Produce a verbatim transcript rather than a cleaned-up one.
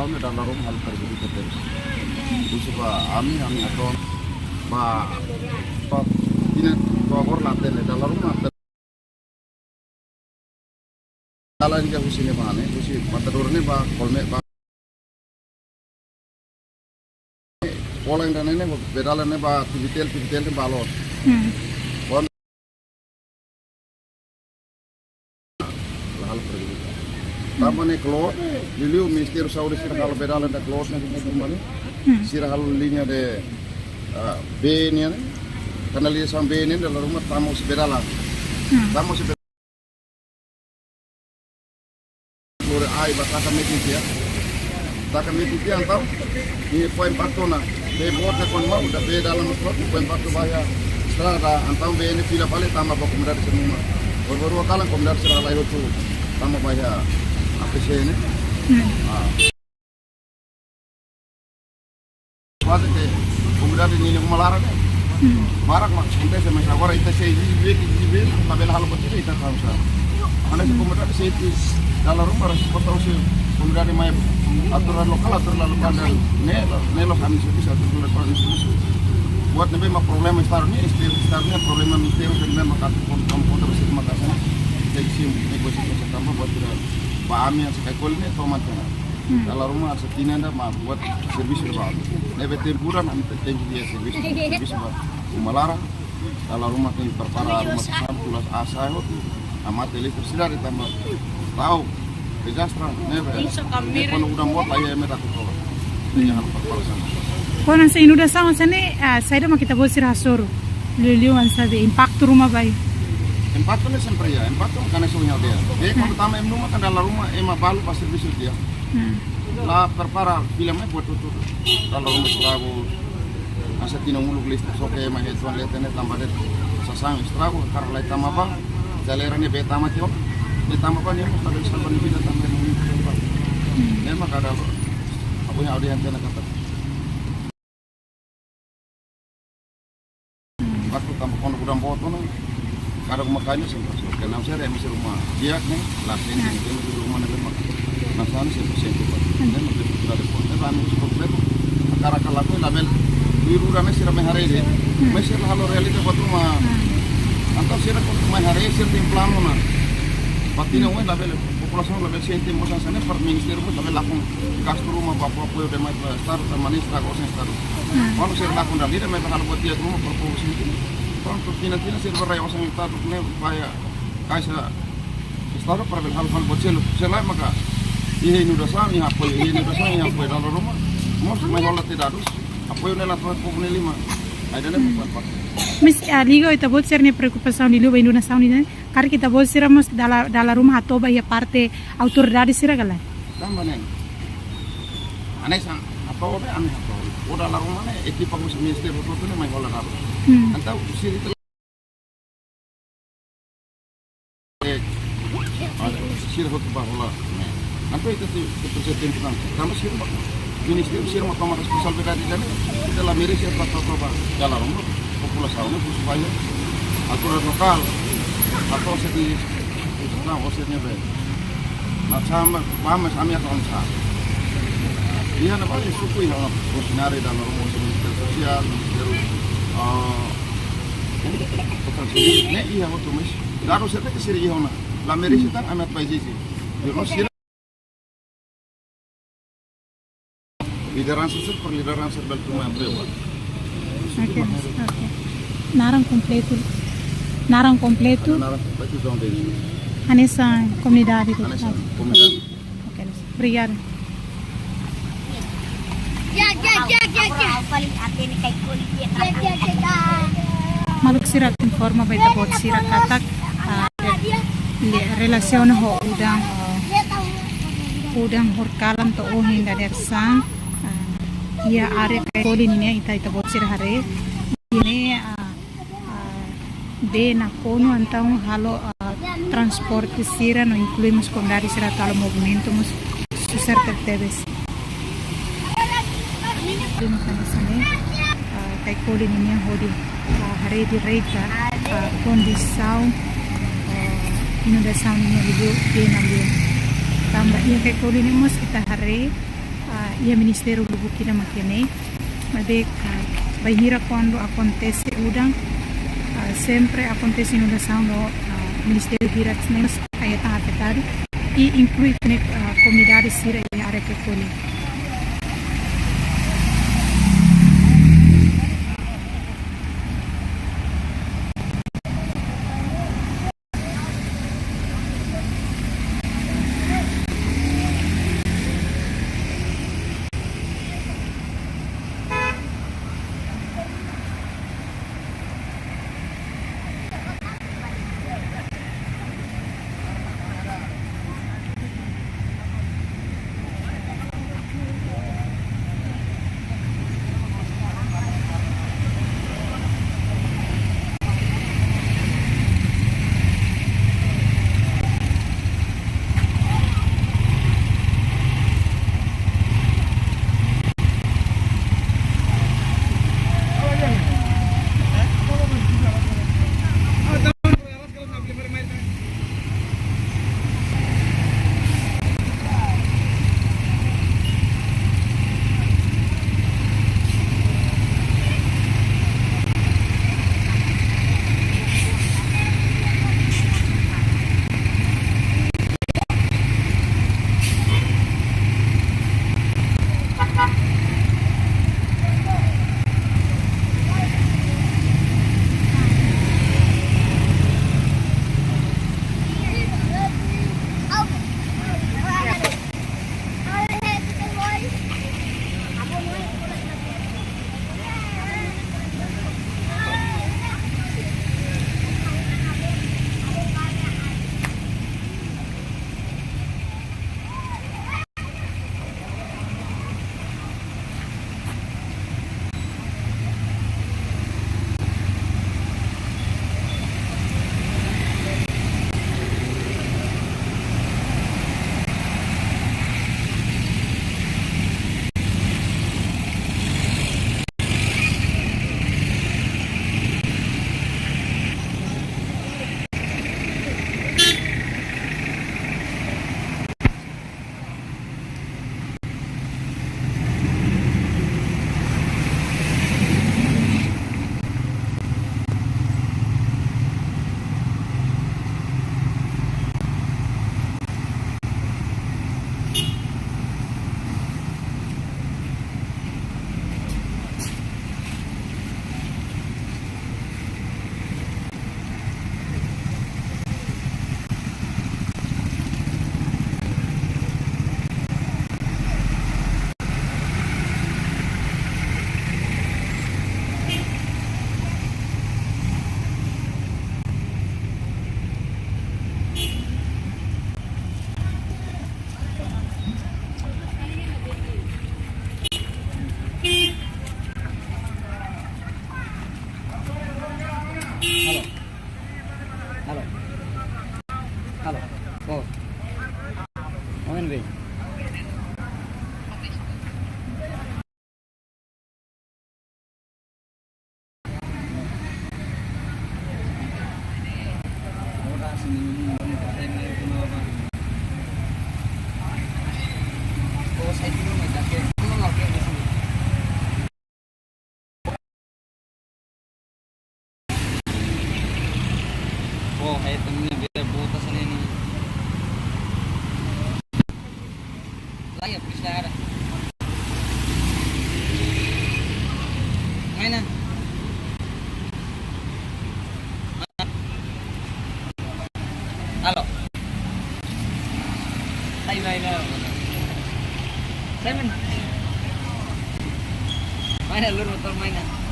Dala ruma halo pergi di terus. Husu ba ami, ami aton ba, ba, ini, ba bor laten, dala ruma laten. Dalan ke husi ne'ebá ne'e, husi matador ne'ebá, Kolme bá. Pola ida-ne'e ne'e, bee dalan ne'e bá, Tivitel, Tivitel ne'e bá loos. Hmm. Kon la halo pergi. Tanba ne'e close, liuliu Ministériu Saúde sira halo bee dalan ida close ne'e, ne'e, ne'e, ne'e. Hmm. Sira halo liña de, ah, bee nian, kanalizasaun bee nian, dala ruma tama husi bee dalan. Hmm. Tama husi bee Lori ai ba taka metin tiha. Taka metin tiha entaun, ne'e fó impaktu ona. Bee boot ne'e kuandu mau, ida bee dalan mós fó, fó impaktu ba iha estrada, entaun bee ne'e fila fali tama ba komunidade sira-nia uma. Baru-baru kalan komunidade sira halai hotu tama ba iha A P C ne'e. Hmm. Ah. Kuaze ke komunidade ninia uma laran ne'e. Hmm. Barak mak akontese, mas agora ita sei vive, vive, labele halo buat ida ita kausa. Hanesan komunidade sei atu dala ruma resposta husi komunidade mai autoridade lokál, autoridade lokál ne'e, ne'e la'ós ami servisu, autoridade lokál ne'e servisu. Buat ne'ebé mak problema estadu nian, estadu nian problema ministériu, ne'ebé mak atu kon, kon, kontra husi uma kasa. Sei sim, negosiasi tanba buat ida ba ami hanesan Caicoli ne'e toman tiha ona. Hmm. Dala ruma hanesan tinan ida mak buat servisu ba. Ne'ebé tempu ida ami tenke iha servisu, servisu ba uma laran. Dala ruma tenke prepara ruma sasán, pulas asai hotu. Hamate eletrisidade tanba tau dezastre ne'ebé. Ne'e kuandu udan boot la iha ema atu toba. Ne'e halo preparasaun. Kuandu hanesan inundasaun hanesan ne'e, ah, saida mak ita-boot sira hasoru? Liuliu hanesan ne'e impaktu ruma ba. Impaktu ne'e sempre iha, impaktu hanesan ohin ha'u dehan. Bee kuandu tama ema nia uma kan dala ruma ema balu bá servisu tiha. Hmm. La prepara fila mai buat hotu. Dala ruma estragu. Hanesan tinan uluk listrik soke mai hetan leten ne'e tanba de'it sasán estragu, hakarak lai tama bá. Jaleira ne'e bee tama tiha. Bee tama bá ne'e mós tabel salva nia vida tanba ne'e mós. Hmm. Ne'e mak kada lo. Apoiu ha'u dehan tiha ona katak. Waktu tanba kuandu udan boot ona, kada uma kaña sempre. Ke nam sere ema sira uma di'ak ne'e, la sente, ema sira uma ne'e mak. Nah, sana sempre sente ba. Ne'e mak betul sudah ada pun. Ne'e ami husu kompletu. Hakarak ka lakohi labele. Tuir udan ne'e sira mai haree de'it. Mai sira halo realita buat ruma. Entaun sira kuandu mai haree sira tenke planu ona. Ba tinan oin labele, populasaun labele sente mós hanesan ne'e, para ministériu mós labele lakon gastu ruma ba apoiu demais ba estadu, tanba ne'e estragu osan estadu. Hmm. Kuandu sira lakon dala ida mai bá halo buat di'ak ruma para povu sira. Prontu, tinan-tinan sira bá rai osan estadu ne'e ba iha kaixa estadu para bele halo fali buat seluk. Selae maka iha inundasaun iha apoiu, iha inundasaun iha apoiu dala ruma. Mós mai hola tiha dadus, apoiu ne'e la to'o povu nia liman. Ai dane bukan pak. Mas, ah, liga ho ita-boot sira-nia preokupasaun liuliu ba inundasaun ne'e. Karik ita-boot sira mós dala, dala ruma hato'o ba iha parte autoridade sira ka lae? Tanba ne'e. Hanesan hato'o be, ami hato'o. Ó dala ruma ne'e, ekipa husi ministériu hotu-hotu ne'e mai hola dala. Hmm. Entaun sira ita, eh, sira hotu bá hola. Entaun ita ti, ita presiza tempu tan. Tanba sira mak, ministériu sira mak toma responsabilidade ida-ne'e. Ita la merese atu hato'o ba dala ruma. Populasaun ne'e husu ba iha autoridade lokál. Hato'o se di, husu tan, ó se ne'ebé. Mas sama, vamos, ami akan sa. Iha ne'ebá iha suku iha funsionáriu dala ruma, husi Ministériu Sosiál, Ministériu, ah, Protesaun Sivíl, ne'e iha hotu, mas dadus sira ke sira iha ona. La merese tan ami atu ba ezije. Yo no sira lideransa sira, para lideransa bele toma apoiu. Ok, ok. Naran kompletu. Naran kompletu. Naran kompletu João Denis. Hanesan komunidade. Hanesan komunidade. Ok, obrigada. Maluk sira informa ba ita-boot sira katak, ah, le-, relasiona ho udan, ah, udan horikalan to'o ohin dadeer-saan, ah, iha área Caicoli nian ita, ita-boot sira haree. Ne'e, ah, ah, bee nakonu entaun halo, ah, transporte sira no inklui mós komunidade sira atu halo movimentu mós susar tebetebes. Dun kami sini, ah, Caicoli nian hodi, ah, haree direta, ah, kondisaun, ah, inundasaun nian liuliu bee ne'e. Tanba iha Caicoli nian mós ita haree, ah, iha ministériu lubuk ida mak ne'e. Maibé, ah, bainhira kuandu akontese udan, ah, sempre akontese inundasaun no, ah, ministériu hirak ne'e mós hetan afetadu, i inklui ne'e, ah, komunidade sira iha área Kekole. Halo. Halo. Halo. Oh. Omen be. Oh, hai, temennya beda botas ini nih. Lah ya, bisa ada. Mainan. Halo. Hai, mainan. Saya main. Mainan, lur motor mainan.